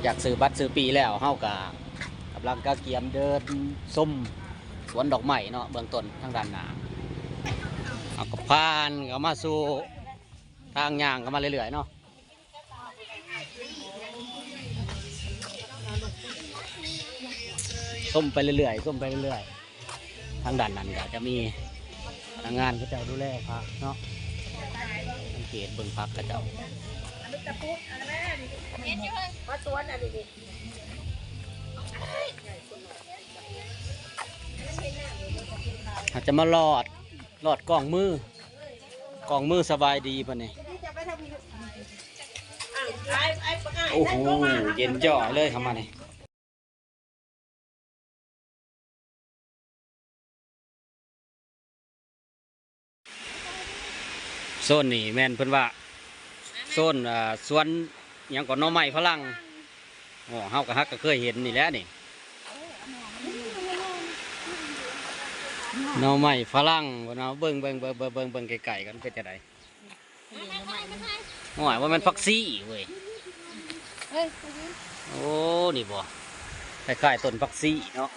ຈາກຊື້ບັດຊື້ປີ້ແລ້ວ ເຮົາກະກຳລັງກະກຽມເດີນຊົມສວນດອກໄມ້ເນາະ ເບື້ອງຕົ້ນທາງດ້ານໜ້າ ເຮົາກະຜ່ານເຂົ້າມາສູ່ທາງຍ່າງເຂົ້າມາເລື້ອຍໆເນາະ. ຊົມໄປເລື້ອຍໆ ຊົມໄປເລື້ອຍໆ ທາງດ້ານນັ້ນກະຈະມີພະນັກງານເຂົາເຈົ້າດູແລຜັກເນາະ ສັງເກດເບິ່ງຜັກເຂົາເຈົ້າ. ອາດຈະມາລອດ ລອດກ້ອງມື ກ້ອງມືສະບາຍດີບັດນີ້. ໂອ້ໂຫ ເຢັນຈ້ອຍເລີຍເຂົ້າມານີ້. ໂຊນນີ້ແມ່ນເພິ່ນວ່າ ໂຊນ ອ່າ ສວນຫຍັງເກາະ ໜໍ່ໄມ້ຝຣັ່ງ. ໂອ້ ເຮົາກະຫາກກະເຄີຍເຫັນນີ້ແຫຼະນີ້ ໜໍ່ໄມ້ຝຣັ່ງເພິ່ນວ່າ. ເບິ່ງ ເບິ່ງ ເບິ່ງ ເບິ່ງ ເບິ່ງ ເບິ່ງໄກໆ ກັນເປັນຈັ່ງໃດ. ໂອ້ຍ ບໍ່ແມ່ນຜັກຊີເວີຍ. ໂອ້ ນີ້ບໍ່ ຄ້າຍໆ ຕົ້ນຜັກຊີເນາະ.